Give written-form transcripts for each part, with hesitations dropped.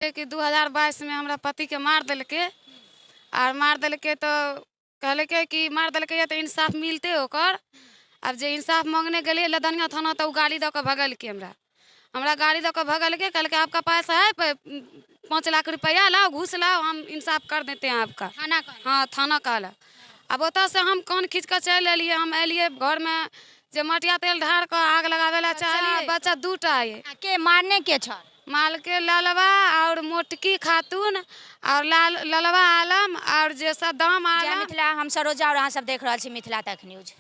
कि 2022मे हमरा पतिके मारि देलकै आर मारि देलकै तऽ कहलकै कि मारि देलकै तऽ इंसाफ मिलतै ओकर। आब जे इंसाफ मांगने गेलियै लदनिया थाना तऽ ओ गाली दऽ कऽ भगेलकै हमरा। हमरा गाली दऽ कऽ भगेलकै, कहलकै आपका पास है 5 लाख रुपैआ, लाओ घूस लाओ, हम इंसाफ कर देते हैं आपका। थाना कहलक? हँ, थाना कहलक। आब ओतऽसँ हम कान खींच कऽ चलि एलियै। हम एलियै घरमे जे मटिया तेल ढार कऽ आग लगाबै लए चाहलियै। बच्चा 2टा अइ। आ के मारने के छल? मालके ललवा और मोटकी खातून और लाल ललवा आलम और जे सद्दाम जय आलम। मिथिला, हम सरोजा और अहाँ सब देख रहल छी मिथिला तक न्यूज।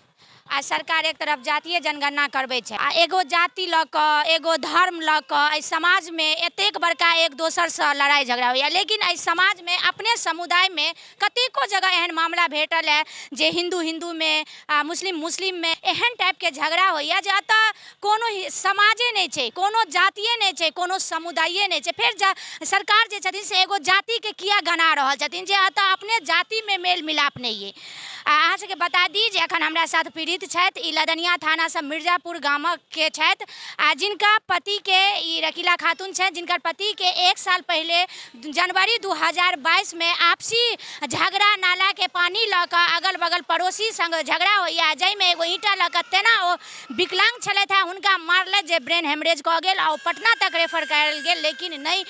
आ सरकार एक तरफ जातीय जनगणना करबै छै आ एगो जाति लऽ कऽ एगो धर्म लऽ कऽ एहि समाजमे एतेक बड़का एक दोसरसँ लड़ाइ झगड़ा होइए, लेकिन एहि समाजमे अपने समुदायमे कतेको जगह एहन मामला भेटल है जे हिन्दू हिन्दूमे आ मुस्लिम मुस्लिममे एहन टाइपके झगड़ा होइए जे एतऽ कोनो समाजे नहि छै, कोनो जातिए नहि छै, कोनो समुदाये नहि छै। फेर सरकार जे छथिन से एगो जातिके किया गना रहल छथिन जे एतऽ अपने जातिमे मेल मिलाप नहि अइ। आ अहाँ सबके बता दी जे एखन हमरा साथ पीड़ित छथि, ई लदनिया थानासँ मिर्जापुर गामके छथि आ जिनका पतिके ई रकीला खातून छथि, जिनकर पतिके 1 साल पहिले जनवरी 2022मे आपसी झगड़ा नालाके पानी लऽ कऽ अगल बगल पड़ोसी संग झगड़ा होइए, जाहिमे एगो ईंटा लऽ कऽ तेना ओ विकलांग छलथि हेँ हुनका मारलथि जे ब्रेन हेमरेज कऽ गेल आ ओ पटना तक रेफर कयल गेल, लेकिन नहि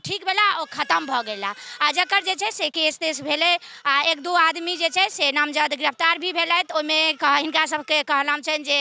ठीक भेला, ओ खतम भऽ गेला। आ जकर जे छै से केस तेस भेलै आ 1-2 आदमी जे छै से नामजद गिरफ्तार भी भेलथि। ओहिमे हिनका सबके कहनाम छनि जे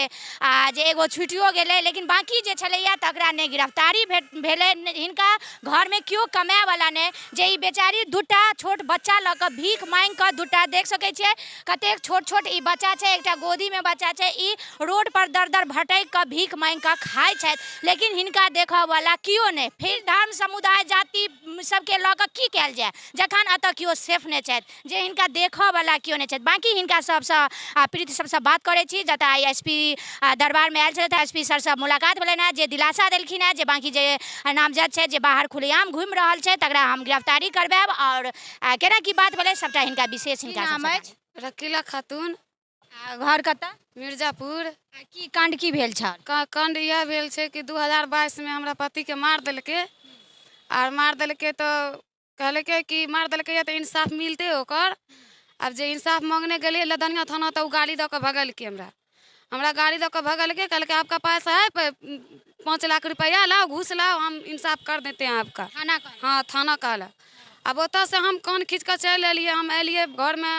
जे एगो छुटियो गेलै, लेकिन बाँकी जे छलैया तकरा नहि गिरफ्तारी भेलै। हिनका घरमे केओ कमायवला नहि, जे ई बेचारी 2टा छोट बच्चा लऽ कऽ भीख माँगि कऽ 2टा देख सकै छियै कतेक छोट छोट ई बच्चा छै, एकटा गोदीमे बच्चा छै, ई रोड पर दर दर भटकि कऽ भीख माँगि कऽ खाइ छथि, लेकिन हिनका देखऽवला केओ नहि। फेर धर्म समुदाय जाति सबके लऽ कऽ की कयल जाय जखन एतऽ केओ सेफ नहि छथि, जे हिनका देखऽवला केओ नहि छथि। बाँकी हिनका सबसँ आ पीड़ित सबसँ बात करै छी, जतऽ I S पी दरबारमे आयल छलथि, एस पी सरसँ मुलाकात भेलनि हेँ, जे दिलासा देलखिन हेँ जे बाँकी जे नामजद छै जे बाहर खुलेआम घुमि रहल छै तकरा हम गिरफ्तारी करबायब। आओर केना की बात भेलै सबटा हिनका विशेष हिनका नाम सबसँ अछि? रकीला खातून। आ घर कतऽ? मिर्जापुर। आ की कांड की भेल छल? कांड इएह भेल छै कि 2022मे हमरा पतिके मारि देलकै आर मारि देलकै तऽ कहलकै कि मारि देलकै तऽ इंसाफ मिलतै ओकर। आब जे इंसाफ मांगने गेलियै लदनिया थाना तऽ ओ गाली दऽ कऽ भगेलकै हमरा। हमरा गाली दऽ कऽ भगेलकै, कहलकै आपका पास है 5 लाख रुपैआ, लाओ घूस लाओ, हम इंसाफ कर देते हैं आपका। थाना कहलक? हँ, थाना कहलक। आब ओतऽसँ हम कान खींच कऽ चलि एलियै। हम एलियै घरमे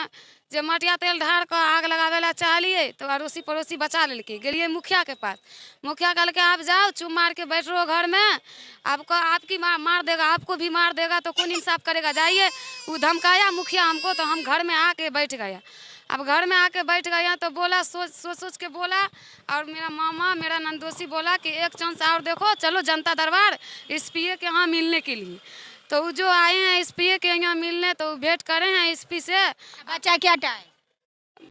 जे मटिया तेल ढार कऽ आग लगाबै लए चाहलियै तऽ अड़ोसी पड़ोसी बचा लेलकै। गेलियै मुखियाके पास, मुखिया कहलकै आप जाओ चुप मार के बैठ रहो घर में, आपको आपकी मार देगा, आपको भी मार देगा तो कौन इंसाफ करेगा, जाइए। वो धमकाया मुखिया हमको, तो हम घर में आके बैठ गया। अब घर में आके बैठ गया तो बोला सोच सोच सोच के बोला, और मेरा मामा मेरा नंदोसी बोला कि एक चांस और देखो, चलो जनता दरबार एस पी ए के यहाँ मिलने के लिए। तो वो जो आए हैं एस पी ए के यहाँ मिलने, तो वो भेंट करे हैं एस पी से। बच्चा क्या टा है?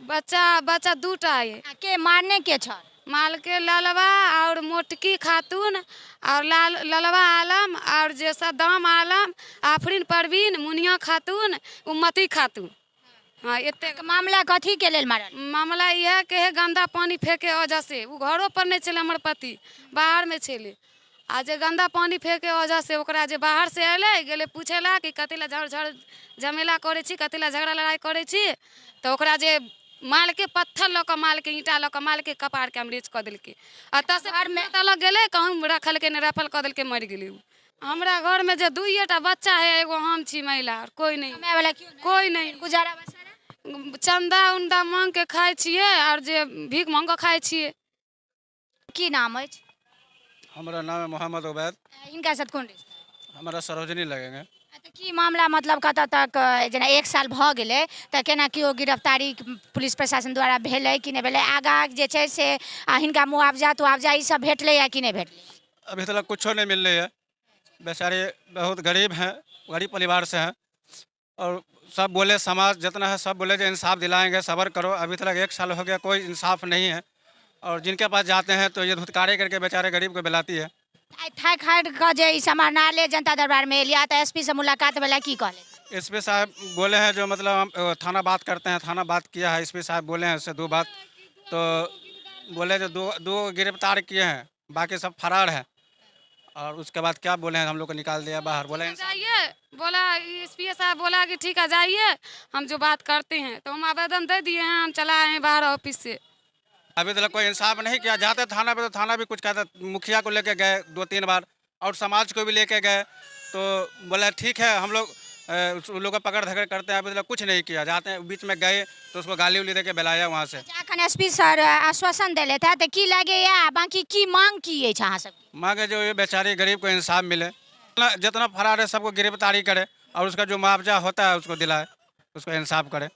बच्चा 2टा है। आ के मारने के छल? मालके ललवा और मोटकी खातून और लाल ललवा आलम और जे सद्दाम आलम, आफरीन परवीन, मुनिया खातून, उम्मती खातून। हाँ, एतेक। मामला कथी के लेल मारल? मामला इएह के है गंदा पानी फेंके वजह से। वो घरों पर नहीं छलै हमर पति, बाहर में छलै। आ जे गंदा पानी फेंके वजह से ओकरा जे बाहर से अयलै गेलै पूछे ला कि कथी ला झड़ झड़ झमेला करै छी, कथी ला झगड़ा लड़ाइ करै छी, तऽ ओकरा जे मालके पत्थर लऽ कऽ मालके ईंटा लऽ कऽ मालके कपारके अमरेज कऽ देलकै। एतऽ से घरमे लऽ गेलै, कहूँ रखलकै नहि, राइफल कऽ देलकै, मरि गेलै ओ। हमरा घरमे जे 2टा बच्चा है, एगो हम छी महिला, आओर कोइ नहि। कमायवला केओ नहि? कोइ नहि। गुजारा बसारा? चंदा उंदा मांग के खाइ छियै आओर जे भीख मांग कऽ खाइ छियै। की नाम अछि? हमारा नाम है मोहम्मद उबैद। हिनका साथ कोन रिश्ता? हमारा सरोजनी लगेंगे। तऽ की मामला मतलब कतऽ तक, जेना 1 साल भऽ गेलै तऽ केना केओ गिरफ्तारी पुलिस प्रशासन द्वारा भेलै कि नहि भेलै? आगाँ जे छै से हिनका मुआवजा तुआवजा ई सब भेटलै या कि नहि भेटलै? अभी तक कुछो नहीं मिल रही है। बेचारे बहुत गरीब हैं, गरीब परिवार से हैं और सब बोले समाज जितना है सब बोले जो इंसाफ दिलाएंगे, सब्र करो। अभी तक 1 साल हो गया, कोई इंसाफ नहीं है। और जिनके पास जाते हैं तो ये धुतकारे करके बेचारे गरीब को बुलाती है। आइ थाकि हारि कऽ जे ई समाहरणालय जनता दरबारमे एलियै तऽ एस पी से मुलाकात भेलै, की कहलै? एस पी साहब बोले हैं जो मतलब हम थाना बात करते हैं, थाना बात किया है, एस पी साहब बोले हैं उससे 2 बात, तो बोले जो दो गिरफ्तार किए हैं, बाकी सब फरार है। और उसके बाद क्या बोले हैं, हम लोग को निकाल दिया बाहर। बोले इंसाफ। जाइए, बोला एस पी साहब, बोला कि ठीक है जाइए, हम जो बात करते हैं। तो हम आवेदन दे दिए हैं, हम चला आए हैं बाहर ऑफिस से। अभी तक कोई इंसाफ नहीं किया। जाते थाना पे तो थाना भी कुछ कहता, मुखिया को लेके गए 2-3 बार और समाज को भी लेके गए, तो बोला ठीक है हम लोग उस लोग का पकड़ धकड़ करते हैं। अभी तक कुछ नहीं किया। जाते हैं, बीच में गए तो उसको गाली उली दे के बुलाया वहाँ से। अखन एस पी सर आश्वासन देलथि है, तऽ की लगैया, बाकी की मांग की अछि अहाँ सबके? मांगे जो ये बेचारी गरीब को इंसाफ मिले, जितना फरार है सबको गिरफ्तारी करे और उसका जो मुआवजा होता है उसको दिलाए, उसको इंसाफ करे।